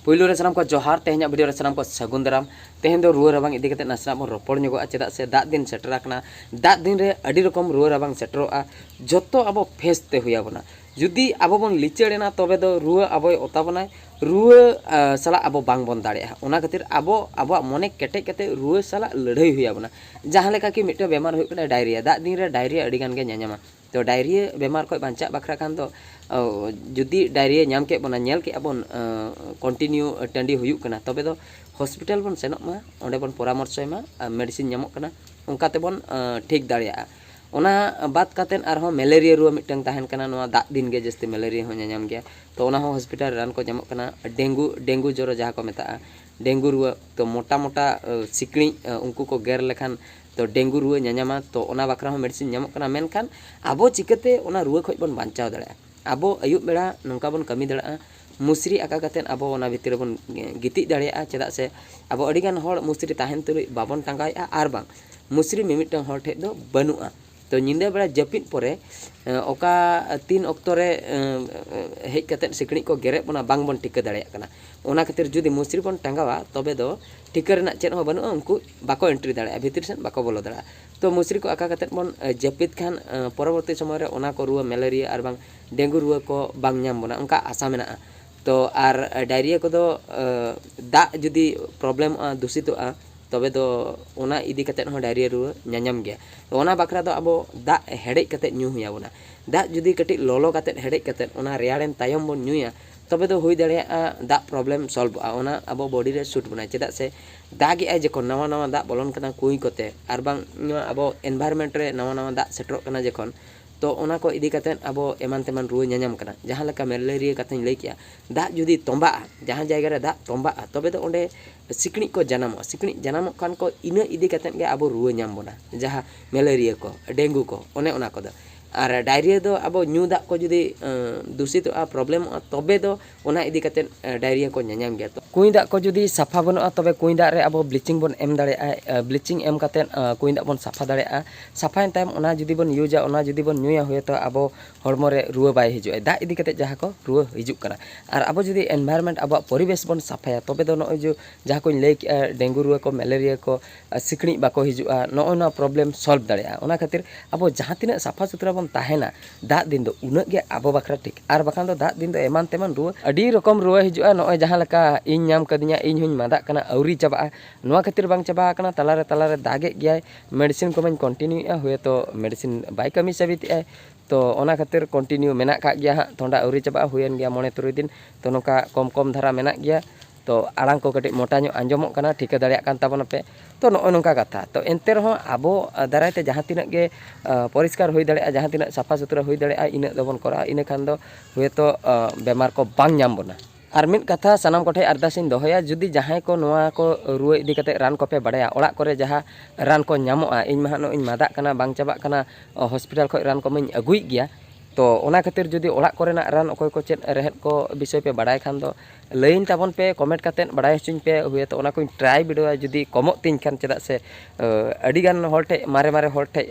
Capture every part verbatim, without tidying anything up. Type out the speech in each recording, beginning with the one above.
ᱯᱩᱭᱞᱩ ᱨᱮ ᱥᱟᱱᱟᱢ ᱠᱚ ᱡᱚᱦᱟᱨ, ᱛᱮᱦᱮᱧᱟᱜ ᱵᱷᱤᱰᱤᱭᱳ ᱨᱮ ᱥᱟᱱᱟᱢ ᱠᱚ ᱥᱟᱹᱜᱩᱱ ᱫᱟᱨᱟᱢ᱾ ᱛᱮᱦᱮᱧ ᱫᱚ ᱨᱩᱣᱟᱹ ᱨᱟᱵᱟᱝ ᱤᱫᱤ ᱠᱟᱛᱮ ᱱᱟᱥᱮᱱᱟᱜ ᱵᱚᱱ ᱨᱚᱯᱚᱲ ᱧᱚᱜᱚᱜᱼᱟ, ᱪᱮᱫᱟᱜ ᱥᱮ ᱫᱟᱜ ᱫᱤᱱ ᱥᱮᱴᱮᱨ ᱟᱠᱟᱱᱟ᱾ ᱫᱟᱜ ᱫᱤᱱ ᱨᱮ ᱟᱹᱰᱤ ᱨᱚᱠᱚᱢ ᱨᱩᱣᱟᱹ ᱨᱟᱵᱟᱝ ᱥᱮᱴᱮᱨᱚᱜᱼᱟ, ᱡᱚᱛᱚ ᱟᱵᱚ ᱯᱷᱮᱥ ᱛᱮ ᱦᱩᱭ ᱟᱵᱚᱱᱟ᱾ ᱡᱩᱫᱤ ᱟᱵᱚ ᱵᱚᱱ ᱞᱤᱪᱟᱹᱲ ᱮᱱᱟ, ᱛᱚᱵᱮ ᱫᱚ ᱨᱩᱣᱟᱹ ᱟᱵᱚᱭ ᱚᱛᱟ ᱵᱚᱱᱟᱭ, ᱨᱩᱣᱟᱹ ᱟᱸ, ᱥᱟᱞᱟᱜ ᱟᱵᱚ ᱵᱟᱝ ᱵᱚᱱ ᱫᱟᱲᱮᱭᱟᱜᱼᱟ᱾ ᱚᱱᱟ ᱠᱷᱟᱹᱛᱤᱨ ᱟᱵᱚ ᱟᱵᱚᱣᱟᱜ ᱢᱚᱱᱮ ᱠᱮᱴᱮᱡ ᱠᱟᱛᱮ ᱨᱩᱣᱟᱹ ᱥᱟᱞᱟᱜ ᱞᱟᱹᱲᱦᱟᱹᱭ ᱦᱩᱭ ᱟᱵᱚᱱᱟ᱾ ᱡᱟᱦᱟᱸ ᱞᱮᱠᱟ ᱠᱤ ᱢᱤᱫᱴᱮᱱ ᱵᱮᱢᱟᱨ ᱦᱩᱭᱩᱜ ᱠᱟᱱᱟ ᱰᱟᱭᱨᱤᱭᱟ, ᱫᱟᱜ ᱫᱤᱱ ᱨᱮ ᱰᱟᱭᱨᱤᱭᱟ ᱟᱹᱰᱤ ᱜᱟᱱ ᱜᱮ ᱧᱟᱧᱟᱢᱟ᱾ ᱛᱚ ᱰᱟᱭᱨᱤᱭᱟ ᱵᱮᱢᱟᱨ ᱠᱷᱚᱱ ᱵᱟᱧᱪᱟᱜ ᱵᱟᱠᱷᱨᱟ ᱠᱷᱟᱱ ᱫᱚ, ᱚ, ᱡᱩᱫᱤ ᱰᱟᱭᱨᱤᱭᱟ ᱧᱟᱢ ᱠᱮᱫ ᱵᱚᱱᱟ, ᱧᱮᱞ ᱠᱮᱫᱼᱟ ᱵᱚᱱ, ᱚ, ᱠᱚᱱᱴᱤᱱᱤᱭᱩ ᱴᱟᱺᱰᱤ ᱦᱩᱭᱩᱜ ᱠᱟᱱᱟ, ᱛᱚᱵᱮ ᱫᱚ ᱦᱚᱥᱯᱤᱴᱟᱞ ᱵᱚᱱ ᱥᱮᱱᱚᱜ ᱢᱟ, ᱚᱸᱰᱮ ᱵᱚᱱ ᱯᱚᱨᱟᱢᱚᱨᱥᱚᱭ ᱢᱟ, ᱟᱨ ᱢᱮᱰᱤᱥᱤᱱ ᱧᱟᱢᱚᱜ ᱠᱟᱱᱟ, ᱚᱱᱠᱟ ᱛᱮᱵᱚᱱ, ᱚ, ᱴᱷᱤᱠ ᱫᱟᱲᱮᱭᱟᱜᱼᱟ᱾ ᱚᱱᱟ ᱵᱟᱫ ᱠᱟᱛᱮᱫ ᱟᱨᱦᱚᱸ ᱢᱮᱞᱮᱨᱤᱭᱟ ᱨᱩᱣᱟᱹ ᱢᱤᱫᱴᱟᱝ ᱛᱟᱦᱮᱱ ᱠᱟᱱᱟ, ᱱᱚᱣᱟ ᱫᱟᱜ ᱫᱤᱱ ᱜᱮ ᱡᱟᱹᱥᱛᱤ ᱢᱮᱞᱮᱨᱤᱭᱟ ᱦᱚᱸ ᱧᱟᱧᱟᱢ ᱜᱮᱭᱟ᱾ ᱛᱚ ᱚᱱᱟ ᱦᱚᱸ ᱦᱚᱥᱯᱤᱴᱟᱞ ᱨᱮ ᱨᱟᱱ ᱠᱚ ᱧᱟᱢᱚᱜ ᱠᱟᱱᱟ᱾ ᱰᱮᱝᱜᱩ, ᱰᱮᱝᱜᱩ ᱡᱚᱨᱚ ᱡᱟᱦᱟᱸ ᱠᱚ ᱢᱮᱛᱟᱜᱼᱟ, ᱰᱮᱝᱜᱩ ᱨᱩᱣᱟᱹ, ᱛᱚ ᱢᱚᱴᱟ ᱢᱚᱴᱟ, ᱚ, ᱥᱤᱠᱲᱤᱡ, ᱚ, ᱩᱱᱠᱩ ᱠᱚ ᱜᱮᱨ ᱞᱮᱠᱷᱟᱱ ᱛᱚ ᱰᱮᱝᱜᱩ ᱨᱩᱣᱟᱹ ᱧᱟᱧᱟᱢᱟ, ᱛᱚ ᱚᱱᱟ ᱵᱟᱠᱷᱨᱟ ᱦᱚᱸ ᱢᱮᱰᱤᱥᱤᱱ ᱧᱟᱢᱚᱜ ᱠᱟᱱᱟ᱾ ᱢᱮᱱᱠᱷᱟᱱ ᱟᱵᱚ ᱪᱤᱠᱟᱹᱛᱮ ᱚᱱᱟ ᱨᱩᱣᱟᱹ ᱠᱷᱚᱱ ᱵᱚᱱ ᱵᱟᱧᱪᱟᱣ ᱫᱟᱲᱮᱭᱟᱜᱼᱟ? ᱟᱵᱚ ᱟᱹᱭᱩᱵ ᱵᱮᱲᱟ ᱱᱚᱝᱠᱟ ᱵᱚᱱ ᱠᱟᱹᱢᱤ ᱫᱟᱲᱮᱭᱟᱜᱼᱟ, ᱢᱩᱥᱨᱤ ᱟᱠᱟ ᱠᱟᱛᱮᱫ ᱟᱵᱚ ᱚᱱᱟ ᱵᱷᱤᱛᱤᱨ ᱨᱮᱵᱚᱱ ᱜᱤᱛᱤᱡ ᱫᱟᱲᱮᱭᱟᱜᱼᱟ, ᱪᱮᱫᱟᱜ ᱥᱮ ᱟᱵᱚ ᱟᱹᱰᱤᱜᱟᱱ ᱦᱚᱲ ᱢᱩᱥᱨᱤ ᱛᱟᱦᱮᱱ ᱛᱩᱞᱩᱡ ᱵᱟᱵᱚᱱ ᱴᱟᱸᱜᱟᱣᱮᱫᱼᱟ, ᱟᱨ ᱵᱟᱝ ᱢᱩᱥᱨᱤ ᱢᱤᱢᱤᱫᱴᱟᱝ ᱦᱚᱲ ᱴᱷᱮᱱ ᱫᱚ ᱵᱟᱹᱱᱩᱜᱼᱟ᱾ ᱛᱚ ᱧᱤᱫᱟᱹ ᱵᱮᱲᱟ ᱡᱟᱹᱯᱤᱫ ᱯᱚᱨᱮ, ᱮ, ᱚᱠᱟ ᱛᱤᱱ ᱚᱠᱛᱚ ᱨᱮ, ᱮ, ᱦᱮᱡ ᱠᱟᱛᱮᱫ ᱥᱤᱠᱲᱤᱡ ᱠᱚ ᱜᱮᱨᱮᱫ ᱵᱚᱱᱟ, ᱵᱟᱝ ᱵᱚᱱ ᱴᱷᱤᱠᱟᱹ ᱫᱟᱲᱮᱭᱟᱜ ᱠᱟᱱᱟ᱾ ᱚᱱᱟ ᱠᱷᱟᱹᱛᱤᱨ ᱡᱩᱫᱤ ᱢᱩᱥᱨᱤ ᱵᱚᱱ ᱴᱟᱸᱜᱟᱣᱟ, ᱛᱚᱵᱮ ᱫᱚ ᱴᱷᱤᱠᱟᱹ ᱨᱮᱱᱟᱜ ᱪᱮᱫ ᱦᱚᱸ ᱵᱟᱹᱱᱩᱜᱼᱟ, ᱩᱱᱠᱩ ᱵᱟᱠᱚ ᱮᱱᱴᱨᱤ ᱫᱟᱲᱮᱭᱟᱜᱼᱟ, ᱵᱷᱤᱛᱤᱨ ᱥᱮᱫ ᱵᱟᱠᱚ ᱵᱚᱞᱚ ᱫᱟᱲᱮᱭᱟᱜᱼᱟ᱾ ᱛᱚ ᱢᱩᱥᱨᱤ ᱠᱚ ᱟᱠᱟ ᱠᱟᱛᱮᱫ ᱵᱚᱱ, ᱮ, ᱡᱟᱹᱯᱤᱫ ᱠᱷᱟᱱ, ᱮ, ᱯᱚᱨᱚᱵᱚᱨᱛᱤ ᱥᱚᱢᱚᱭ ᱨᱮ ᱚᱱᱟ ᱠᱚ ᱨᱩᱣᱟᱹ, ᱢᱮᱞᱮᱨᱤᱭᱟ ᱟᱨ ᱵᱟᱝ ᱰᱮᱝᱜᱩ ᱨᱩᱣᱟᱹ ᱠᱚ ᱵᱟᱝ ᱧᱟᱢ ᱵᱚᱱᱟ, ᱚᱱᱠᱟ ᱟᱥᱟ ᱢᱮᱱᱟᱜᱼᱟ᱾ ᱛᱚ ᱟᱨ, ᱮ, ᱰᱟᱭᱨᱤᱭᱟ ᱠᱚᱫᱚ, ᱮ, ᱫᱟᱜ ᱡᱩᱫᱤ ᱯᱨᱚᱵᱞᱮᱢᱚᱜᱼᱟ, ᱫᱩᱥᱤᱛᱚᱜᱼᱟ, ᱛᱚᱵᱮ ᱫᱚ ᱚᱱᱟ ᱤᱫᱤ ᱠᱟᱛᱮᱫ ᱦᱚᱸ ᱰᱟᱭᱨᱤᱭᱟ ᱨᱩᱣᱟᱹ ᱧᱟᱧᱟᱢ ᱜᱮᱭᱟ᱾ ᱛᱚ ᱚᱱᱟ ᱵᱟᱠᱷᱨᱟ ᱫᱚ ᱟᱵᱚ ᱫᱟᱜ ᱦᱮᱰᱮᱡ ᱠᱟᱛᱮᱫ ᱧᱩ ᱦᱩᱭ ᱟᱵᱚᱱᱟ᱾ ᱫᱟᱜ ᱡᱩᱫᱤ ᱠᱟᱹᱴᱤᱡ ᱞᱚᱞᱚ ᱠᱟᱛᱮᱫ, ᱦᱮᱰᱮᱡ ᱠᱟᱛᱮᱫ, ᱚᱱᱟ ᱨᱮᱭᱟᱲᱮᱱ ᱛᱟᱭᱚᱢ ᱵᱚᱱ ᱧᱩᱭᱟ, ᱛᱚᱵᱮ ᱫᱚ ᱦᱩᱭ ᱫᱟᱲᱮᱭᱟᱜᱼᱟ ᱫᱟᱜ ᱯᱨᱚᱵᱞᱮᱢ ᱥᱚᱞᱵᱷᱚᱜᱼᱟ, ᱚᱱᱟ ᱟᱵᱚ ᱵᱚᱰᱤ ᱨᱮ ᱥᱩᱴ ᱵᱚᱱᱟ᱾ ᱪᱮᱫᱟᱜ ᱥᱮ ᱫᱟᱜᱮᱜᱼᱟᱭ ᱡᱚᱠᱷᱚᱱ, ᱱᱟᱣᱟ ᱱᱟᱣᱟ ᱫᱟᱜ ᱵᱚᱞᱚᱱ ᱠᱟᱱᱟ ᱠᱩᱸᱭ ᱠᱚᱛᱮ, ᱟᱨ ᱵᱟᱝ ᱱᱚᱣᱟ ᱟᱵᱚ ᱮᱱᱵᱷᱟᱭᱨᱢᱮᱱᱴ ᱨᱮ ᱱᱟᱣᱟ ᱱᱟᱣᱟ ᱫᱟᱜ ᱥᱮᱴᱮᱨᱚᱜ ᱠᱟᱱᱟ ᱡᱚᱠᱷᱚᱱ, ᱛᱚ ᱚᱱᱟ ᱠᱚ ᱤᱫᱤ ᱠᱟᱛᱮᱫ ᱟᱵᱚ ᱮᱢᱟᱱ ᱛᱮᱢᱟᱱ ᱨᱩᱣᱟᱹ ᱧᱟᱧᱟᱢ ᱠᱟᱱᱟ᱾ ᱡᱟᱦᱟᱸ ᱞᱮᱠᱟ ᱢᱮᱞᱮᱨᱤᱭᱟ ᱠᱟᱛᱷᱟᱧ ᱞᱟᱹᱭ ᱠᱮᱜᱼᱟ, ᱫᱟᱜ ᱡᱩᱫᱤ ᱛᱚᱸᱵᱟᱜᱼᱟ, ᱡᱟᱦᱟᱸ ᱡᱟᱭᱜᱟ ᱨᱮ ᱫᱟᱜ ᱛᱚᱸᱵᱟᱜᱼᱟ, ᱛᱚᱵᱮ ᱫᱚ ᱚᱸᱰᱮ ᱥᱤᱠᱲᱤᱡ ᱠᱚ ᱡᱟᱱᱟᱢᱚᱜᱼᱟ᱾ ᱥᱤᱠᱲᱤᱡ ᱡᱟᱱᱟᱢᱚᱜ ᱠᱷᱟᱱ ᱠᱚ, ᱤᱱᱟᱹ ᱤᱫᱤ ᱠᱟᱛᱮᱫ ᱜᱮ ᱟᱵᱚ ᱨᱩᱣᱟᱹ ᱧᱟᱢ ᱵᱚᱱᱟ, ᱡᱟᱦᱟᱸ ᱢᱮᱞᱮᱨᱤᱭᱟ ᱠᱚ, ᱰᱮᱝᱜᱩ ᱠᱚ, ᱚᱱᱮ ᱚᱱᱟ ᱠᱚᱫᱚ᱾ ᱟᱨ ᱰᱟᱭᱨᱤᱭᱟ ᱫᱚ ᱟᱵᱚ ᱧᱩ ᱫᱟᱜ ᱠᱚ ᱡᱩᱫᱤ ᱫᱩᱥᱤᱛᱚᱜᱼᱟ, ᱯᱨᱚᱵᱞᱮᱢᱚᱜᱼᱟ, ᱛᱚᱵᱮ ᱫᱚ ᱚᱱᱟ ᱤᱫᱤ ᱠᱟᱛᱮᱫ ᱰᱟᱭᱨᱤᱭᱟ ᱠᱚ ᱧᱟᱧᱟᱢ ᱜᱮᱭᱟ᱾ ᱛᱚ ᱠᱩᱧ ᱫᱟᱜ ᱠᱚ ᱡᱩᱫᱤ ᱥᱟᱯᱷᱟ ᱵᱟᱹᱱᱩᱜᱼᱟ, ᱛᱚᱵᱮ ᱠᱩᱧ ᱫᱟᱜ ᱨᱮ ᱟᱵᱚ ᱵᱞᱤᱪᱤᱝ ᱵᱚᱱ ᱮᱢ ᱫᱟᱲᱮᱭᱟᱜᱼᱟ᱾ ᱵᱞᱤᱪᱤᱝ ᱮᱢ ᱠᱟᱛᱮᱫ ᱠᱩᱧ ᱫᱟᱜ ᱵᱚᱱ ᱥᱟᱯᱷᱟ ᱫᱟᱲᱮᱭᱟᱜᱼᱟ᱾ ᱥᱟᱯᱷᱟᱭᱮᱱ ᱛᱟᱭᱚᱢ ᱚᱱᱟ ᱡᱩᱫᱤ ᱵᱚᱱ ᱤᱭᱩᱡᱟ, ᱚᱱᱟ ᱡᱩᱫᱤ ᱵᱚᱱ ᱧᱩᱭᱟ, ᱦᱳᱭᱛᱳ ᱟᱵᱚ ᱦᱚᱲᱢᱚ ᱨᱮ ᱨᱩᱣᱟᱹ ᱵᱟᱭ ᱦᱤᱡᱩᱜᱼᱟ, ᱫᱟᱜ ᱤᱫᱤ ᱠᱟᱛᱮᱫ ᱡᱟᱦᱟᱸ ᱠᱚ ᱨᱩᱣᱟᱹ ᱦᱤᱡᱩᱜ ᱠᱟᱱᱟ᱾ ᱟᱨ ᱟᱵᱚ ᱡᱩᱫᱤ ᱮᱱᱵᱷᱟᱭᱨᱢᱮᱱᱴ, ᱟᱵᱚᱣᱟᱜ ᱯᱚᱨᱤᱵᱮᱥ ᱵᱚᱱ ᱥᱟᱯᱷᱟᱭᱟ, ᱛᱚᱵᱮ ᱫᱚ ᱱᱚᱜᱼᱚᱭ ᱡᱮ ᱡᱟᱦᱟᱸ ᱠᱚᱧ ᱞᱟᱹᱭ ᱠᱮᱜᱼᱟ, ᱰᱮᱝᱜᱩ ᱨᱩᱣᱟᱹ ᱠᱚ, ᱢᱮᱞᱮᱨᱤᱭᱟ ᱠᱚ, ᱥᱤᱠᱲᱤᱡ ᱵᱟᱠᱚ ᱦᱤᱡᱩᱜᱼᱟ, ᱱᱚᱜᱼᱚᱭ ᱱᱚᱣᱟ ᱯᱨᱚᱵᱞᱮᱢ ᱥᱚᱞᱵᱷ ᱫᱟᱲᱮᱭᱟᱜᱼᱟ᱾ ᱚᱱᱟ ᱠᱷᱟᱹᱛᱤᱨ ᱟᱵᱚ ᱡᱟᱦᱟᱸ ᱛᱤᱱᱟᱹᱜ ᱥᱟᱯᱷᱟ ᱥᱩᱛᱨᱟᱹ ᱵᱚᱱ ᱛᱟᱦᱮᱱᱟ ᱫᱟᱜ ᱫᱤᱱ ᱫᱚ, ᱩᱱᱟᱹᱜ ᱜᱮ ᱟᱵᱚ ᱵᱟᱠᱷᱨᱟ ᱴᱷᱤᱠ᱾ ᱟᱨ ᱵᱟᱠᱷᱟᱱ ᱫᱚ ᱫᱟᱜ ᱫᱤᱱ ᱫᱚ ᱮᱢᱟᱱ ᱛᱮᱢᱟᱱ ᱨᱩᱣᱟᱹ, ᱟᱹᱰᱤ ᱨᱚᱠᱚᱢ ᱨᱩᱣᱟᱹ ᱦᱤᱡᱩᱜᱼᱟ᱾ ᱱᱚᱜᱼᱚᱭ ᱡᱟᱦᱟᱸ ᱞᱮᱠᱟ ᱤᱧ ᱧᱟᱢ ᱠᱟᱹᱫᱤᱧᱟ, ᱤᱧ ᱦᱚᱧ ᱢᱟᱫᱟᱜ ᱠᱟᱱᱟ, ᱟᱹᱣᱨᱤ ᱪᱟᱵᱟᱜᱼᱟ᱾ ᱱᱚᱣᱟ ᱠᱷᱟᱹᱛᱤᱨ ᱵᱟᱝ ᱪᱟᱵᱟ ᱟᱠᱟᱱᱟ, ᱛᱟᱞᱟᱨᱮ ᱛᱟᱞᱟᱨᱮ ᱫᱟᱜᱮᱫ ᱜᱮᱭᱟᱭ, ᱢᱮᱰᱤᱥᱤᱱ ᱠᱚᱢᱟᱧ ᱠᱚᱱᱴᱤᱱᱤᱭᱩᱭᱮᱫᱼᱟ, ᱦᱩᱭᱛᱳ ᱢᱮᱰᱤᱥᱤᱱ ᱵᱟᱭ ᱠᱟᱹᱢᱤ ᱥᱟᱹᱵᱤᱛᱮᱜᱼᱟᱭ᱾ ᱛᱚ ᱚᱱᱟ ᱠᱷᱟᱹᱛᱤᱨ ᱠᱚᱱᱴᱤᱱᱤᱭᱩ ᱢᱮᱱᱟᱜ ᱠᱟᱜ ᱜᱮᱭᱟ ᱦᱟᱸᱜ, ᱛᱷᱚᱱᱰᱟ ᱟᱹᱣᱨᱤ ᱪᱟᱵᱟᱜᱼᱟ, ᱦᱩᱭᱮᱱ ᱜᱮᱭᱟ ᱢᱚᱬᱮ ᱛᱩᱨᱩᱭ ᱫᱤᱱ᱾ ᱛᱚ ᱱᱚᱝᱠᱟ ᱠᱚᱢ ᱠᱚᱢ ᱫᱷᱟᱨᱟ ᱢᱮᱱᱟᱜ ᱜᱮᱭᱟ᱾ ᱛᱚ ᱟᱲᱟᱝ ᱠᱚ ᱠᱟᱹᱴᱤᱡ ᱢᱚᱴᱟ ᱧᱚᱜ ᱟᱸᱡᱚᱢᱚᱜ ᱠᱟᱱᱟ, ᱴᱷᱤᱠᱟᱹ ᱫᱟᱲᱮᱭᱟᱜ ᱠᱟᱱ ᱛᱟᱵᱚᱱᱟᱯᱮ᱾ ᱛᱚ ᱱᱚᱜᱼᱚᱭ ᱱᱚᱝᱠᱟ ᱠᱟᱛᱷᱟ᱾ ᱛᱚ ᱮᱱᱛᱮ ᱨᱮᱦᱚᱸ ᱟᱵᱚ ᱫᱟᱨᱟᱭ ᱛᱮ ᱡᱟᱦᱟᱸ ᱛᱤᱱᱟᱹᱜ ᱜᱮ ᱯᱚᱨᱤᱥᱠᱟᱨ ᱦᱩᱭ ᱫᱟᱲᱮᱭᱟᱜᱼᱟ, ᱡᱟᱦᱟᱸ ᱛᱤᱱᱟᱹᱜ ᱥᱟᱯᱷᱟ ᱥᱩᱛᱨᱟᱹ ᱦᱩᱭ ᱫᱟᱲᱮᱭᱟᱜᱼᱟ, ᱤᱱᱟᱹᱜ ᱫᱚᱵᱚᱱ ᱠᱚᱨᱟᱣᱟ᱾ ᱤᱱᱟᱹ ᱠᱷᱟᱱ ᱫᱚ ᱦᱳᱭᱛᱳ ᱵᱮᱢᱟᱨ ᱠᱚ ᱵᱟᱝ ᱧᱟᱢ ᱵᱚᱱᱟ᱾ ᱟᱨ ᱢᱤᱫ ᱠᱟᱛᱷᱟ ᱥᱟᱱᱟᱢ ᱠᱚᱴᱷᱮᱱ ᱟᱨᱫᱟᱥ ᱤᱧ ᱫᱚᱦᱚᱭᱟ, ᱡᱩᱫᱤ ᱡᱟᱦᱟᱸᱭ ᱠᱚ ᱱᱚᱣᱟ ᱠᱚ ᱨᱩᱣᱟᱹ ᱤᱫᱤ ᱠᱟᱛᱮ ᱨᱟᱱ ᱠᱚᱯᱮ ᱵᱟᱲᱟᱭᱟ, ᱚᱲᱟᱜ ᱠᱚᱨᱮ ᱡᱟᱦᱟᱸ ᱨᱟᱱ ᱠᱚ ᱧᱟᱢᱚᱜᱼᱟ, ᱤᱧ ᱢᱟ ᱦᱟᱸᱜ ᱱᱚᱜᱼᱚᱭ ᱤᱧ ᱢᱟᱫᱟᱜ ᱠᱟᱱᱟ, ᱵᱟᱝ ᱪᱟᱵᱟᱜ ᱠᱟᱱᱟ, ᱦᱚᱥᱯᱤᱴᱟᱞ ᱠᱷᱚᱱ ᱨᱟᱱ ᱠᱚᱢᱟᱧ ᱟᱹᱜᱩᱭᱮᱫ ᱜᱮᱭᱟ᱾ ᱛᱚ ᱚᱱᱟ ᱠᱷᱟᱹᱛᱤᱨ ᱡᱩᱫᱤ ᱚᱲᱟᱜ ᱠᱚᱨᱮᱱᱟᱜ ᱨᱟᱱ ᱚᱠᱚᱭ ᱠᱚ ᱪᱮᱫ ᱨᱮᱦᱮᱫ ᱠᱚ ᱵᱤᱥᱚᱭ ᱯᱮ ᱵᱟᱲᱟᱭ ᱠᱷᱟᱱ ᱫᱚ ᱞᱟᱹᱭᱟᱹᱧ ᱛᱟᱵᱚᱱ ᱯᱮ, ᱠᱚᱢᱮᱱᱴ ᱠᱟᱛᱮᱫ ᱵᱟᱲᱟᱭ ᱦᱚᱪᱚᱧ ᱯᱮ᱾ ᱦᱳᱭᱛᱳ ᱚᱱᱟ ᱠᱚᱧ ᱴᱨᱟᱭ ᱵᱤᱰᱟᱹᱣᱟ, ᱡᱩᱫᱤ ᱠᱚᱢᱚᱜ ᱛᱤᱧ ᱠᱷᱟᱱ᱾ ᱪᱮᱫᱟᱜ ᱥᱮ ᱟᱹᱰᱤᱜᱟᱱ ᱦᱚᱲ ᱴᱷᱮᱡ, ᱢᱟᱨᱮ ᱢᱟᱨᱮ ᱦᱚᱲ ᱴᱷᱮᱡ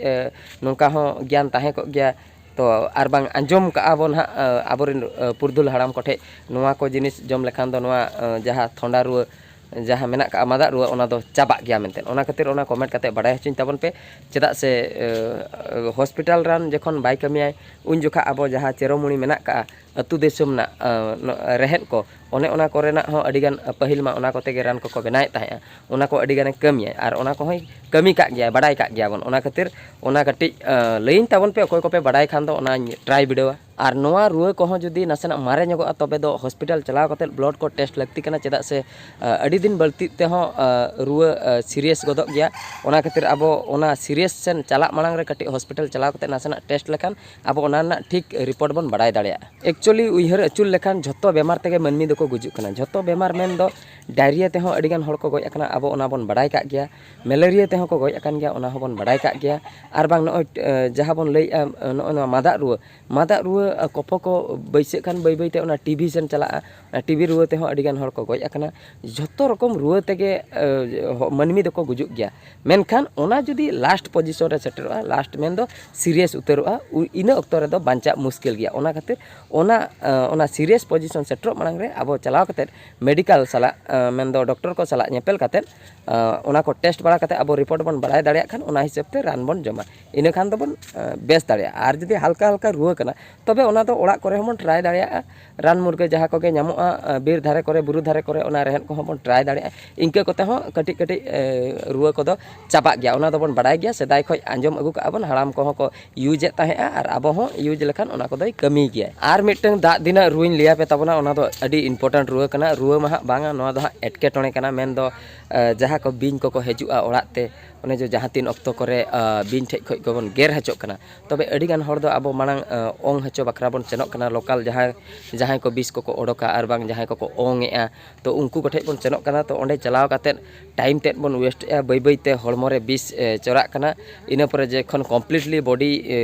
ᱱᱚᱝᱠᱟ ᱦᱚᱸ ᱜᱮᱭᱟᱱ ᱛᱟᱦᱮᱸ ᱠᱚᱜ ᱜᱮᱭᱟ᱾ ᱛᱚ ᱟᱨ ᱵᱟᱝ ᱟᱸᱡᱚᱢ ᱠᱟᱜᱼᱟ ᱵᱚᱱ ᱦᱟᱸᱜ ᱟᱵᱚᱨᱮᱱ ᱯᱩᱨᱩᱫᱷᱩᱞ ᱦᱟᱲᱟᱢ ᱠᱚᱴᱷᱮᱡ, ᱱᱚᱣᱟ ᱠᱚ ᱡᱤᱱᱤᱥ ᱡᱚᱢ ᱞᱮᱠᱷᱟᱱ ᱫᱚ ᱱᱚᱣᱟ ᱡᱟᱦᱟᱸ ᱛᱷᱚᱱᱰᱟ ᱨᱩᱣᱟᱹ ᱡᱟᱦᱟᱸ ᱢᱮᱱᱟᱜ ᱠᱟᱜᱼᱟ, ᱢᱟᱫᱟᱜ ᱨᱩᱣᱟᱹ, ᱚᱱᱟ ᱫᱚ ᱪᱟᱵᱟᱜ ᱜᱮᱭᱟ ᱢᱮᱱᱛᱮ᱾ ᱚᱱᱟ ᱠᱷᱟᱹᱛᱤᱨ ᱚᱱᱟ ᱠᱚᱢᱮᱱᱴ ᱠᱟᱛᱮ ᱵᱟᱲᱟᱭ ᱦᱚᱪᱚᱧ ᱛᱟᱵᱚᱱ ᱯᱮ᱾ ᱪᱮᱫᱟᱜ ᱥᱮ ᱦᱚᱥᱯᱤᱴᱟᱞ ᱨᱟᱱ ᱡᱚᱠᱷᱚᱱ ᱵᱟᱭ ᱠᱟᱹᱢᱤᱭᱟᱭ, ᱩᱱ ᱡᱚᱠᱷᱟ ᱟᱵᱚ ᱡᱟᱦᱟᱸ ᱪᱮᱨᱚᱢᱩᱲᱤ ᱢᱮᱱᱟᱜ ᱠᱟᱜᱼᱟ, ᱟᱹᱛᱩ ᱫᱤᱥᱚᱢ ᱨᱮᱱᱟᱜ ᱨᱮᱦᱮᱫ ᱠᱚ, ᱚᱱᱮ ᱚᱱᱟ ᱠᱚᱨᱮᱱᱟᱜ ᱦᱚᱸ ᱟᱹᱰᱤᱜᱟᱱ, ᱯᱟᱹᱦᱤᱞ ᱢᱟ ᱚᱱᱟ ᱠᱚᱛᱮ ᱜᱮ ᱨᱟᱱ ᱠᱚᱠᱚ ᱵᱮᱱᱟᱣᱮᱫ ᱛᱟᱦᱮᱸᱜᱼᱟ᱾ ᱚᱱᱟ ᱠᱚ ᱟᱹᱰᱤ ᱜᱟᱱᱮ ᱠᱟᱹᱢᱤᱭᱟᱭ ᱟᱨ ᱚᱱᱟ ᱠᱚᱦᱚᱸᱭ ᱠᱟᱹᱢᱤ ᱠᱟᱜ ᱜᱮᱭᱟ, ᱵᱟᱰᱟᱭ ᱠᱟᱜ ᱜᱮᱭᱟ ᱵᱚᱱ᱾ ᱚᱱᱟ ᱠᱷᱟᱹᱛᱤᱨ ᱚᱱᱟ ᱠᱟᱹᱴᱤᱡ ᱞᱟᱹᱭᱟᱹᱧ ᱛᱟᱵᱚᱱ ᱯᱮ, ᱚᱠᱚᱭ ᱠᱚᱯᱮ ᱵᱟᱰᱟᱭ ᱠᱷᱟᱱ ᱫᱚ ᱚᱱᱟᱧ ᱴᱨᱟᱭ ᱵᱤᱰᱟᱹᱣᱟ᱾ ᱟᱨ ᱱᱚᱣᱟ ᱨᱩᱣᱟᱹ ᱠᱚᱦᱚᱸ ᱡᱩᱫᱤ ᱱᱟᱥᱮᱱᱟᱜ ᱢᱟᱨᱮ ᱧᱚᱜᱚᱜᱼᱟ, ᱛᱚᱵᱮ ᱫᱚ ᱦᱚᱥᱯᱤᱴᱟᱞ ᱪᱟᱞᱟᱣ ᱠᱟᱛᱮ ᱵᱞᱟᱰ ᱠᱚ ᱴᱮᱥᱴ ᱞᱟᱹᱠᱛᱤ ᱠᱟᱱᱟ᱾ ᱪᱮᱫᱟᱜ ᱥᱮ ᱟᱹᱰᱤ ᱫᱤᱱ ᱵᱟᱹᱲᱛᱤᱜ ᱛᱮᱦᱚᱸ ᱨᱩᱣᱟᱹ ᱥᱤᱨᱤᱭᱟᱥ ᱜᱚᱫᱚᱜ ᱜᱮᱭᱟ᱾ ᱚᱱᱟ ᱠᱷᱟᱹᱛᱤᱨ ᱟᱵᱚ ᱚᱱᱟ ᱥᱤᱨᱤᱭᱟᱥ ᱥᱮᱱ ᱪᱟᱞᱟᱜ ᱢᱟᱲᱟᱝ ᱨᱮ ᱠᱟᱹᱴᱤᱡ ᱦᱚᱥᱯᱤᱴᱟᱞ ᱪᱟᱞᱟᱣ ᱠᱟᱛᱮ ᱱᱟᱥᱮᱱᱟᱜ ᱴᱮᱥᱴ ᱞᱮᱠᱷᱟᱱ ᱟᱵᱚ ᱚᱱᱟ ᱨᱮᱱᱟᱜ ᱴᱷᱤᱠ ᱨᱤᱯᱳᱨᱴ ᱵᱚᱱ ᱵᱟᱲᱟᱭ ᱫᱟᱲᱮᱭᱟᱜᱼᱟ᱾ ᱮᱠᱪᱩᱭᱮᱞᱤ ᱩᱭᱦᱟᱹᱨ ᱟᱹᱪᱩᱨ ᱞᱮᱠᱷᱟᱱ ᱡᱷᱚᱛᱚ ᱵᱮᱢᱟᱨ ᱛᱮᱜᱮ ᱢᱟᱹᱱᱢᱤ ᱫᱚᱠᱚ ᱜᱩᱡᱩᱜ ᱠᱟᱱᱟ᱾ ᱡᱷᱚᱛᱚ ᱵᱮᱢᱟᱨ ᱢᱮᱱᱫᱚ ᱰᱟᱭᱨᱤᱭᱟ ᱛᱮᱦᱚᱸ ᱟᱹᱰᱤᱜᱟᱱ ᱦᱚᱲ ᱠᱚ ᱜᱚᱡ ᱟᱠᱟᱱᱟ, ᱟᱵᱚ ᱚᱱᱟ ᱵᱚᱱ ᱵᱟᱲᱟᱭ ᱠᱟᱜ ᱜᱮᱭᱟ᱾ ᱢᱮᱞᱮᱨᱤᱭᱟ ᱛᱮᱦᱚᱸ ᱠᱚ ᱜᱚᱡ ᱟᱠᱟᱱ ᱜᱮᱭᱟ, ᱚᱱᱟ ᱦᱚᱸᱵᱚᱱ ᱵᱟᱲᱟᱭ ᱠᱟᱜ ᱜᱮᱭᱟ᱾ ᱟᱨ ᱵᱟᱝ ᱱᱚᱜᱼᱚᱭ ᱡᱟᱦᱟᱸ ᱵᱚᱱ ᱞᱟᱹᱭᱮᱫᱼᱟ, ᱱᱚᱜᱼᱚᱭ ᱱᱚᱣᱟ ᱢᱟᱫᱟᱜ ᱨᱩᱣᱟᱹ, ᱢᱟᱫᱟᱜ ᱨᱩᱣᱟᱹ ᱠᱚᱯᱷᱚ ᱠᱚ ᱵᱟᱹᱭᱥᱟᱹᱜ ᱠᱷᱟᱱ ᱵᱟᱹᱭ ᱵᱟᱹᱭᱛᱮ ᱚᱱᱟ ᱴᱤᱵᱷᱤ ᱥᱮᱱ ᱪᱟᱞᱟᱜᱼᱟ᱾ ᱚᱱᱟ ᱴᱤᱵᱷᱤ ᱨᱩᱣᱟᱹ ᱛᱮᱦᱚᱸ ᱟᱹᱰᱤᱜᱟᱱ ᱦᱚᱲ ᱠᱚ ᱜᱚᱡ ᱟᱠᱟᱱᱟ᱾ ᱡᱷᱚᱛᱚ ᱨᱚᱠᱚᱢ ᱨᱩᱣᱟᱹ ᱛᱮᱜᱮ ᱢᱟᱹᱱᱢᱤ ᱫᱚᱠᱚ ᱜᱩᱡᱩᱜ ᱜᱮᱭᱟ᱾ ᱢᱮᱱᱠᱷᱟᱱ ᱚᱱᱟ ᱡᱩᱫᱤ ᱞᱟᱥᱴ ᱯᱚᱡᱤᱥᱚᱱ ᱨᱮ ᱥᱮᱴᱮᱨᱚᱜᱼᱟ, ᱞᱟᱥᱴ ᱢᱮᱱᱫᱚ ᱥᱤᱨᱤᱭᱟᱥ ᱩᱛᱟᱹᱨᱚᱜᱼᱟ, ᱤᱱᱟᱹ ᱚᱠᱛᱚ ᱨᱮᱫᱚ ᱵᱟᱧᱪᱟᱜ ᱢᱩᱥᱠᱤᱞ ᱜᱮᱭᱟ᱾ ᱚᱱᱟ ᱠᱷᱟᱹᱛᱤᱨ ᱚᱱᱟ ᱚᱱᱟ ᱥᱤᱨᱤᱭᱟᱥ ᱯᱚᱡᱤᱥᱚᱱ ᱥᱮᱴᱮᱨᱚᱜ ᱢᱟᱲᱟᱝ ᱨᱮ ᱟᱵᱚ ᱪᱟᱞᱟᱣ ᱠᱟᱛᱮᱫ ᱢᱮᱰᱤᱠᱟᱞ ᱥᱟᱞᱟᱜ ᱢᱮᱱᱫᱚ ᱰᱚᱠᱴᱚᱨ ᱠᱚ ᱥᱟᱞᱟᱜ ᱧᱮᱯᱮᱞ ᱠᱟᱛᱮᱫ ᱚᱱᱟ ᱠᱚ ᱴᱮᱥᱴ ᱵᱟᱲᱟ ᱠᱟᱛᱮᱫ ᱟᱵᱚ ᱨᱤᱯᱳᱨᱴ ᱵᱚᱱ ᱵᱟᱲᱟᱭ ᱫᱟᱲᱮᱭᱟᱜ ᱠᱷᱟᱱ ᱚᱱᱟ ᱦᱤᱥᱟᱹᱵ ᱛᱮ ᱨᱟᱱ ᱵᱚᱱ ᱡᱚᱢᱟ᱾ ᱤᱱᱟᱹ ᱠᱷᱟᱱ ᱫᱚᱵᱚᱱ ᱵᱮᱥ ᱫᱟᱲᱮᱭᱟᱜᱼᱟ᱾ ᱟᱨ ᱡᱩᱫᱤ ᱦᱟᱞᱠᱟ ᱦᱟᱞᱠᱟ ᱨᱩᱣᱟᱹ ᱠᱟᱱᱟ, ᱛᱚᱵᱮ ᱚᱱᱟ ᱫᱚ ᱚᱲᱟᱜ ᱠᱚᱨᱮ ᱦᱚᱸᱵᱚᱱ ᱴᱨᱟᱭ ᱫᱟᱲᱮᱭᱟᱜᱼᱟ᱾ ᱨᱟᱱ ᱢᱩᱨᱜᱟᱹ ᱡᱟᱦᱟᱸ ᱠᱚᱜᱮ ᱧᱟᱢᱚᱜᱼᱟ ᱵᱤᱨ ᱫᱷᱟᱨᱮ ᱠᱚᱨᱮ, ᱵᱩᱨᱩ ᱫᱷᱟᱨᱮ ᱠᱚᱨᱮ, ᱚᱱᱟ ᱨᱮᱦᱮᱫ ᱠᱚᱦᱚᱸ ᱵᱚᱱ ᱴᱨᱟᱭ ᱫᱟᱲᱮᱭᱟᱜᱼᱟ᱾ ᱤᱱᱠᱟᱹ ᱠᱚᱛᱮ ᱦᱚᱸ ᱠᱟᱹᱴᱤᱡ ᱠᱟᱹᱴᱤᱡ ᱨᱩᱣᱟᱹ ᱠᱚᱫᱚ ᱪᱟᱵᱟᱜ ᱜᱮᱭᱟ᱾ ᱚᱱᱟ ᱫᱚᱵᱚᱱ ᱵᱟᱲᱟᱭ ᱜᱮᱭᱟ, ᱥᱮᱫᱟᱭ ᱠᱷᱚᱱ ᱟᱸᱡᱚᱢ ᱟᱹᱜᱩ ᱠᱟᱜᱼᱟ ᱵᱚᱱ, ᱦᱟᱲᱟᱢ ᱠᱚᱦᱚᱸ ᱠᱚ ᱤᱭᱩᱡᱽ ᱮᱫ ᱛᱟᱦᱮᱸᱜᱼᱟ ᱟᱨ ᱟᱵᱚ ᱦᱚᱸ ᱤᱭᱩᱡᱽ ᱞᱮᱠᱷᱟᱱ ᱚᱱᱟ ᱠᱚᱫᱚᱭ ᱠᱟᱹᱢᱤ ᱜᱮᱭᱟ᱾ ᱟᱨ ᱢᱤᱫᱴᱟᱝ ᱫᱟᱜ ᱫᱤᱱᱟᱜ ᱨᱩᱣᱟᱹᱧ ᱞᱟᱹᱭᱟᱯᱮ ᱛᱟᱵᱚᱱᱟ, ᱚᱱᱟ ᱫᱚ ᱟᱹᱰᱤ ᱤᱢᱯᱚᱨᱴᱮᱱᱴ ᱨᱩᱣᱟᱹ ᱠᱟᱱᱟ᱾ ᱨᱩᱣᱟᱹ ᱢᱟ ᱦᱟᱸᱜ ᱵᱟᱝᱟ, ᱱᱚᱣᱟ ᱫᱚ ᱦᱟᱸᱜ ᱮᱴᱠᱮᱴᱚᱬᱮ ᱠᱟᱱᱟ, ᱢᱮᱱᱫᱚ ᱡᱟᱦᱟᱸ ᱠᱚ ᱵᱤᱧ ᱠᱚᱠᱚ ᱦᱤᱡᱩᱜᱼᱟ ᱚᱲᱟᱜ ᱛᱮ, ᱚᱱᱮ ᱡᱮ ᱡᱟᱦᱟᱸ ᱛᱤᱱ ᱚᱠᱛᱚ ᱠᱚᱨᱮ ᱵᱤᱧ ᱴᱷᱮᱡ ᱠᱷᱚᱡ ᱠᱚᱵᱚᱱ ᱜᱮᱨ ᱦᱚᱪᱚᱜ ᱠᱟᱱᱟ᱾ ᱛᱚᱵᱮ ᱟᱹᱰᱤᱜᱟᱱ ᱦᱚᱲ ᱫᱚ ᱟᱵᱚ ᱢᱟᱲᱟᱝ ᱚᱝ ᱦᱚᱪᱚ ᱵᱟᱠᱷᱨᱟ ᱵᱚᱱ ᱥᱮᱱᱚᱜ ᱠᱟᱱᱟ, ᱞᱳᱠᱟᱞ ᱡᱟᱦᱟᱸᱭ ᱡᱟᱦᱟᱸᱭ ᱠᱚ ᱵᱤᱥ ᱠᱚᱠᱚ ᱚᱰᱚᱠᱟ ᱟᱨ ᱵᱟᱝ ᱡᱟᱦᱟᱸᱭ ᱠᱚᱠᱚ ᱚᱝ ᱮᱜᱼᱟ, ᱛᱚ ᱩᱱᱠᱩ ᱠᱚᱴᱷᱮᱡ ᱵᱚᱱ ᱥᱮᱱᱚᱜ ᱠᱟᱱᱟ᱾ ᱛᱚ ᱚᱸᱰᱮ ᱪᱟᱞᱟᱣ ᱠᱟᱛᱮᱫ ᱴᱟᱭᱤᱢ ᱛᱮᱫ ᱵᱚᱱ ᱣᱮᱥᱴ ᱮᱜᱼᱟ, ᱵᱟᱹᱭ ᱵᱟᱹᱭᱛᱮ ᱦᱚᱲᱢᱚ ᱨᱮ ᱵᱤᱥ ᱪᱚᱨᱟᱜ ᱠᱟᱱᱟ᱾ ᱤᱱᱟᱹ ᱯᱚᱨᱮ ᱡᱚᱠᱷᱚᱱ ᱠᱚᱢᱯᱞᱤᱴᱞᱤ ᱵᱚᱰᱤ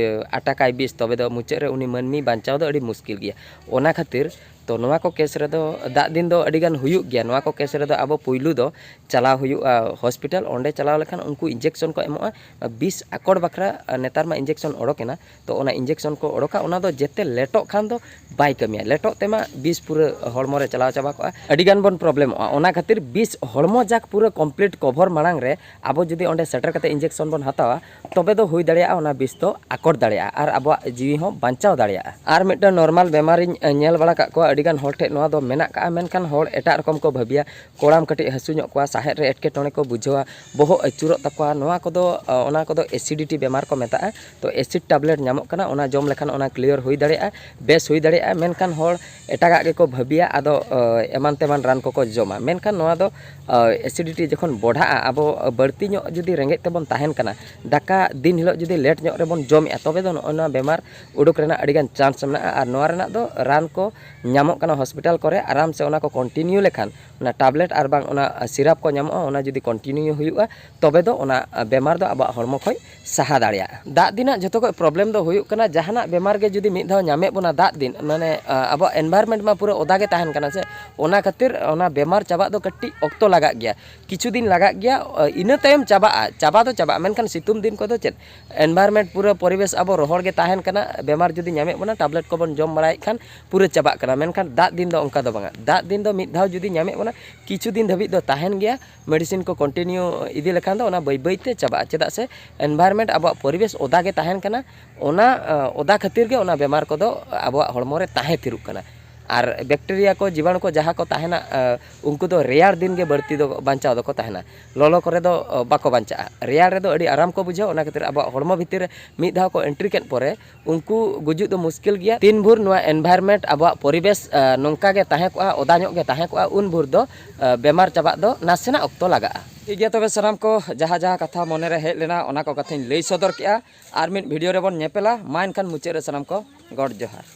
ᱟᱴᱟᱠᱟᱭ ᱵᱤᱥ, ᱛᱚᱵᱮ ᱫᱚ ᱢᱩᱪᱟᱹᱫ ᱨᱮ ᱩᱱᱤ ᱢᱟᱹᱱᱢᱤ ᱵᱟᱧᱪᱟᱣ ᱫᱚ ᱟᱹᱰᱤ ᱢᱩᱥᱠᱤᱞ ᱜᱮᱭᱟ᱾ ᱚᱱᱟ ᱠᱷᱟᱹᱛᱤᱨ ᱛᱚ ᱱᱚᱣᱟ ᱠᱚ ᱠᱮᱥ ᱨᱮᱫᱚ ᱫᱟᱜ ᱫᱤᱱ ᱫᱚ ᱟᱹᱰᱤᱜᱟᱱ ᱦᱩᱭᱩᱜ ᱜᱮᱭᱟ᱾ ᱱᱚᱣᱟ ᱠᱚ ᱠᱮᱥ ᱨᱮᱫᱚ ᱟᱵᱚ ᱯᱩᱭᱞᱩ ᱫᱚ ᱪᱟᱞᱟᱣ ᱦᱩᱭᱩᱜᱼᱟ ᱦᱚᱥᱯᱤᱴᱟᱞ᱾ ᱚᱸᱰᱮ ᱪᱟᱞᱟᱣ ᱞᱮᱠᱷᱟᱱ ᱩᱱᱠᱩ ᱤᱧᱡᱮᱠᱥᱚᱱ ᱠᱚ ᱮᱢᱚᱜᱼᱟ᱾ ᱵᱤᱥ ᱟᱠᱚᱴ ᱵᱟᱠᱷᱨᱟ ᱱᱮᱛᱟᱨ ᱢᱟ ᱤᱧᱡᱮᱠᱥᱚᱱ ᱚᱰᱚᱠ ᱮᱱᱟ, ᱛᱚ ᱚᱱᱟ ᱤᱧᱡᱮᱠᱥᱚᱱ ᱠᱚ ᱚᱰᱚᱠᱟ, ᱚᱱᱟ ᱫᱚ ᱡᱮᱛᱮ ᱞᱮᱴᱚᱜ ᱠᱷᱟᱱ ᱫᱚ ᱵᱟᱭ ᱠᱟᱹᱢᱤᱭᱟ᱾ ᱞᱮᱴᱚᱜ ᱛᱮᱢᱟ ᱵᱤᱥ ᱯᱩᱨᱟᱹ ᱦᱚᱲᱢᱚ ᱨᱮ ᱪᱟᱞᱟᱣ ᱪᱟᱵᱟ ᱠᱚᱜᱼᱟ, ᱟᱹᱰᱤᱜᱟᱱ ᱵᱚᱱ ᱯᱨᱚᱵᱞᱮᱢᱚᱜᱼᱟ᱾ ᱚᱱᱟ ᱠᱷᱟᱹᱛᱤᱨ ᱵᱤᱥ ᱦᱚᱲᱢᱚ ᱡᱟᱠ ᱯᱩᱨᱟᱹ ᱠᱚᱢᱯᱞᱤᱴ ᱠᱚᱵᱷᱚᱨ ᱢᱟᱲᱟᱝ ᱨᱮ ᱟᱵᱚ ᱡᱩᱫᱤ ᱚᱸᱰᱮ ᱥᱮᱴᱮᱨ ᱠᱟᱛᱮ ᱤᱧᱡᱮᱠᱥᱚᱱ ᱵᱚᱱ ᱦᱟᱛᱟᱣᱟ, ᱛᱚᱵᱮ ᱫᱚ ᱦᱩᱭ ᱫᱟᱲᱮᱭᱟᱜᱼᱟ ᱚᱱᱟ ᱵᱤᱥ ᱫᱚ ᱟᱠᱚᱴ ᱫᱟᱲᱮᱭᱟᱜᱼᱟ ᱟᱨ ᱟᱵᱚᱣᱟᱜ ᱡᱤᱣᱤ ᱦᱚᱸ ᱵᱟᱧᱪᱟᱣ ᱫᱟᱲᱮᱭᱟᱜᱼᱟ᱾ ᱟᱨ ᱢᱤᱫᱴᱟᱝ ᱱᱚᱨᱢᱟᱞ ᱵᱮᱢᱟᱨᱤᱧ ᱧᱮᱞ ᱵᱟᱲᱟ ᱠᱟᱜ ᱠᱚᱣᱟ, ᱟᱹᱰᱤᱜᱟᱱ ᱦᱚᱲ ᱴᱷᱮᱱ ᱱᱚᱣᱟ ᱫᱚ ᱢᱮᱱᱟᱜ ᱠᱟᱜᱼᱟ, ᱢᱮᱱᱠᱷᱟᱱ ᱦᱚᱲ ᱮᱴᱟᱜ ᱨᱚᱠᱚᱢ ᱠᱚ ᱵᱷᱟᱹᱵᱤᱭᱟ᱾ ᱠᱚᱲᱟᱢ ᱠᱟᱹᱴᱤᱡ ᱦᱟᱹᱥᱩ ᱧᱚᱜ ᱠᱚᱣᱟ, ᱥᱟᱦᱮᱫ ᱨᱮ ᱮᱴᱠᱮᱴᱚᱬᱮ ᱠᱚ ᱵᱩᱡᱷᱟᱹᱣᱟ, ᱵᱚᱦᱚᱜ ᱟᱹᱪᱩᱨᱚᱜ ᱛᱟᱠᱚᱣᱟ, ᱱᱚᱣᱟ ᱠᱚᱫᱚ ᱚᱱᱟ ᱠᱚᱫᱚ ᱮᱥᱤᱰᱤᱴᱤ ᱵᱮᱢᱟᱨ ᱠᱚ ᱢᱮᱛᱟᱜᱼᱟ᱾ ᱛᱚ ᱮᱥᱤᱰ ᱴᱮᱵᱞᱮᱴ ᱧᱟᱢᱚᱜ ᱠᱟᱱᱟ, ᱚᱱᱟ ᱡᱚᱢ ᱞᱮᱠᱷᱟᱱ ᱚᱱᱟ ᱠᱞᱤᱭᱟᱨ ᱦᱩᱭ ᱫᱟᱲᱮᱭᱟᱜᱼᱟ, ᱵᱮᱥ ᱦᱩᱭ ᱫᱟᱲᱮᱭᱟᱜᱼᱟ᱾ ᱢᱮᱱᱠᱷᱟᱱ ᱦᱚᱲ ᱮᱴᱟᱜᱟᱜ ᱜᱮᱠᱚ ᱵᱷᱟᱹᱵᱤᱭᱟ, ᱟᱫᱚ ᱮᱢᱟᱱ ᱛᱮᱢᱟᱱ ᱨᱟᱱ ᱠᱚᱠᱚ ᱡᱚᱢᱟ᱾ ᱢᱮᱱᱠᱷᱟᱱ ᱱᱚᱣᱟ ᱫᱚ ᱮᱥᱤᱰᱤᱴᱤ ᱡᱚᱠᱷᱚᱱ ᱵᱚᱰᱷᱟᱜᱼᱟ, ᱟᱵᱚ ᱵᱟᱹᱲᱛᱤ ᱧᱚᱜ ᱡᱩᱫᱤ ᱨᱮᱸᱜᱮᱡ ᱛᱮᱵᱚᱱ ᱛᱟᱦᱮᱱ ᱠᱟᱱᱟ, ᱫᱟᱠᱟ ᱫᱤᱱ ᱦᱤᱞᱳᱜ ᱡᱩᱫᱤ ᱞᱮᱴ ᱧᱚᱜ ᱨᱮᱵᱚᱱ ᱡᱚᱢᱮᱜᱼᱟ, ᱛᱚᱵᱮ ᱫᱚ ᱱᱚᱜᱼᱚᱭ ᱱᱚᱣᱟ ᱵᱮᱢᱟᱨ ᱩᱰᱩᱠ ᱨᱮᱱᱟᱜ ᱟᱹᱰᱤᱜᱟᱱ ᱪᱟᱱᱥ ᱢᱮᱱᱟᱜᱼᱟ᱾ ᱟᱨ ᱱᱚᱣᱟ ᱨᱮᱱᱟᱜ ᱫᱚ ᱨᱟᱱ ᱠᱚ ᱧᱟᱢᱚᱜ ᱠᱟᱱᱟ ᱦᱚᱥᱯᱤᱴᱟᱞ ᱠᱚᱨᱮ, ᱟᱨᱟᱢ ᱥᱮ ᱚᱱᱟ ᱠᱚ ᱠᱚᱱᱴᱤᱱᱤᱭᱩ ᱞᱮᱠᱷᱟᱱ, ᱚᱱᱟ ᱴᱮᱵᱞᱮᱴ ᱟᱨ ᱵᱟᱝ ᱚᱱᱟ ᱥᱤᱨᱟᱯ ᱠᱚ ᱧᱟᱢᱚᱜᱼᱟ, ᱚᱱᱟ ᱡᱩᱫᱤ ᱠᱚᱱᱴᱤᱱᱤᱭᱩ ᱦᱩᱭᱩᱜᱼᱟ, ᱛᱚᱵᱮ ᱫᱚ ᱚᱱᱟ ᱵᱮᱢᱟᱨ ᱫᱚ ᱟᱵᱚᱣᱟᱜ ᱦᱚᱲᱢᱚ ᱠᱷᱚᱱ ᱥᱟᱦᱟ ᱫᱟᱲᱮᱭᱟᱜᱼᱟ᱾ ᱫᱟᱜ ᱫᱤᱱᱟᱜ ᱡᱷᱚᱛᱚ ᱠᱷᱚᱱ ᱯᱨᱚᱵᱞᱮᱢ ᱫᱚ ᱦᱩᱭᱩᱜ ᱠᱟᱱᱟ, ᱡᱟᱦᱟᱱᱟᱜ ᱵᱮᱢᱟᱨ ᱜᱮ ᱡᱩᱫᱤ ᱢᱤᱫ ᱫᱷᱟᱣ ᱧᱟᱢᱮᱫ ᱵᱚᱱᱟ ᱫᱟᱜ ᱫᱤᱱ, ᱢᱟᱱᱮ ᱟᱵᱚᱣᱟᱜ ᱮᱱᱵᱷᱟᱭᱨᱢᱮᱱᱴ ᱢᱟ ᱯᱩᱨᱟᱹ ᱚᱫᱟ ᱜᱮ ᱛᱟᱦᱮᱱ ᱠᱟᱱᱟ ᱥᱮ, ᱚᱱᱟ ᱠᱷᱟᱹᱛᱤᱨ ᱚᱱᱟ ᱵᱮᱢᱟᱨ ᱪᱟᱵᱟᱜ ᱫᱚ ᱠᱟᱹᱴᱤᱡ ᱚᱠᱛᱚ ᱞᱟᱜᱟᱜ ᱜᱮᱭᱟ, ᱠᱤᱪᱷᱩ ᱫᱤᱱ ᱞᱟᱜᱟᱜ ᱜᱮᱭᱟ᱾ ᱤᱱᱟᱹ ᱛᱟᱭᱚᱢ ᱪᱟᱵᱟᱜᱼᱟ, ᱪᱟᱵᱟ ᱫᱚ ᱪᱟᱵᱟᱜᱼᱟ᱾ ᱢᱮᱱᱠᱷᱟᱱ ᱥᱤᱛᱩᱝ ᱫᱤᱱ ᱠᱚᱫᱚ ᱪᱮᱫ, ᱮᱱᱵᱷᱟᱭᱨᱢᱮᱱᱴ ᱯᱩᱨᱟᱹ ᱯᱚᱨᱤᱵᱮᱥ ᱟᱵᱚ ᱨᱚᱦᱚᱲ ᱜᱮ ᱛᱟᱦᱮᱱ ᱠᱟᱱᱟ, ᱵᱮᱢᱟᱨ ᱡᱩᱫᱤ ᱧᱟᱢᱮᱫ ᱵᱚᱱᱟ, ᱴᱮᱵᱞᱮᱴ ᱠᱚᱵᱚᱱ ᱡᱚᱢ ᱵᱟᱲᱟᱭᱮᱫ ᱠᱷᱟᱱ ᱯᱩᱨᱟᱹ ᱪᱟᱵᱟᱜ ᱠᱟᱱᱟ᱾ ᱢᱮᱱᱠᱷᱟᱱ ᱫᱟᱜ ᱫᱤᱱ ᱫᱚ ᱚᱱᱠᱟ ᱫᱚ ᱵᱟᱝᱟ᱾ ᱫᱟᱜ ᱫᱤᱱ ᱫᱚ ᱢᱤᱫ ᱫᱷᱟᱣ ᱡᱩᱫᱤ ᱧᱟᱢᱮᱫ ᱵᱚᱱᱟ, ᱠᱤᱪᱷᱩ ᱫᱤᱱ ᱫᱷᱟᱹᱵᱤᱡ ᱫᱚ ᱛᱟᱦᱮᱱ ᱜᱮᱭᱟ᱾ ᱢᱮᱰᱤᱥᱤᱱ ᱠᱚ ᱠᱚᱱᱴᱤᱱᱤᱭᱩ ᱤᱫᱤ ᱞᱮᱠᱷᱟᱱ ᱫᱚ ᱚᱱᱟ ᱵᱟᱹᱭ ᱵᱟᱹᱭ ᱛᱮ ᱪᱟᱵᱟᱜᱼᱟ, ᱪᱮᱫᱟᱜ ᱥᱮ ᱮᱱᱵᱷᱟᱭᱨᱢᱮᱱᱴ ᱟᱵᱚᱣᱟᱜ ᱯᱚᱨᱤᱵᱮᱥ ᱚᱫᱟ ᱜᱮ ᱛᱟᱦᱮᱱ ᱠᱟᱱᱟ᱾ ᱚᱱᱟ ᱚᱫᱟ ᱠᱷᱟᱹᱛᱤᱨ ᱜᱮ ᱚᱱᱟ ᱵᱮᱢᱟᱨ ᱠᱚᱫᱚ ᱟᱵᱚᱣᱟᱜ ᱦᱚᱲᱢᱚ ᱨᱮ ᱛᱟᱦᱮᱸ ᱛᱷᱤᱨᱚᱜ ᱠᱟᱱᱟ᱾ ᱟᱨ ᱵᱮᱠᱴᱮᱨᱤᱭᱟ ᱠᱚ, ᱡᱤᱵᱟᱱᱩ ᱠᱚ ᱡᱟᱦᱟᱸ ᱠᱚ ᱛᱟᱦᱮᱱᱟ, ᱩᱱᱠᱩ ᱫᱚ ᱨᱮᱭᱟᱲ ᱫᱤᱱ ᱜᱮ ᱵᱟᱹᱲᱛᱤ ᱫᱚ ᱵᱟᱧᱪᱟᱣ ᱫᱚᱠᱚ ᱛᱟᱦᱮᱱᱟ᱾ ᱞᱚᱞᱚ ᱠᱚᱨᱮ ᱫᱚ ᱵᱟᱠᱚ ᱵᱟᱧᱪᱟᱜᱼᱟ᱾ ᱨᱮᱭᱟᱲ ᱨᱮᱫᱚ ᱟᱹᱰᱤ ᱟᱨᱟᱢ ᱠᱚ ᱵᱩᱡᱷᱟᱹᱣᱟ, ᱚᱱᱟ ᱠᱷᱟᱹᱛᱤᱨ ᱟᱵᱚᱣᱟᱜ ᱦᱚᱲᱢᱚ ᱵᱷᱤᱛᱤᱨ ᱨᱮ ᱢᱤᱫ ᱫᱷᱟᱣ ᱠᱚ ᱮᱱᱴᱨᱤ ᱠᱮᱫ ᱯᱚᱨᱮ ᱩᱱᱠᱩ ᱜᱩᱡᱩᱜ ᱫᱚ ᱢᱩᱥᱠᱤᱞ ᱜᱮᱭᱟ᱾ ᱛᱤᱱ ᱵᱷᱳᱨ ᱱᱚᱣᱟ ᱮᱱᱵᱷᱟᱭᱨᱢᱮᱱᱴ, ᱟᱵᱚᱣᱟᱜ ᱯᱚᱨᱤᱵᱮᱥ ᱱᱚᱝᱠᱟ ᱜᱮ ᱛᱟᱦᱮᱸ ᱠᱚᱜᱼᱟ, ᱚᱫᱟ ᱧᱚᱜ ᱜᱮ ᱛᱟᱦᱮᱸ ᱠᱚᱜᱼᱟ, ᱩᱱ ᱵᱷᱳᱨ ᱫᱚ ᱵᱮᱢᱟᱨ ᱪᱟᱵᱟᱜ ᱫᱚ ᱱᱟᱥᱮᱱᱟᱜ ᱚᱠᱛᱚ ᱞᱟᱜᱟᱜᱼᱟ᱾ ᱴᱷᱤᱠ ᱜᱮᱭᱟ, ᱛᱚᱵᱮ ᱥᱟᱱᱟᱢ ᱠᱚ ᱡᱟᱦᱟᱸ ᱡᱟᱦᱟᱸ ᱠᱟᱛᱷᱟ ᱢᱚᱱᱮ ᱨᱮ ᱦᱮᱡ ᱞᱮᱱᱟ, ᱚᱱᱟ ᱠᱚ ᱠᱟᱛᱷᱟᱧ ᱞᱟᱹᱭ ᱥᱚᱫᱚᱨ ᱠᱮᱜᱼᱟ᱾ ᱟᱨ ᱢᱤᱫ ᱵᱷᱤᱰᱤᱭᱳ ᱨᱮᱵᱚᱱ ᱧᱮᱯᱮᱞᱟ᱾ ᱢᱟ ᱮᱱᱠᱷᱟᱱ ᱢᱩᱪᱟᱹᱫ ᱨᱮ ᱥᱟᱱᱟᱢ ᱠᱚ ᱜᱚᱰ ᱡᱚᱦᱟᱨ᱾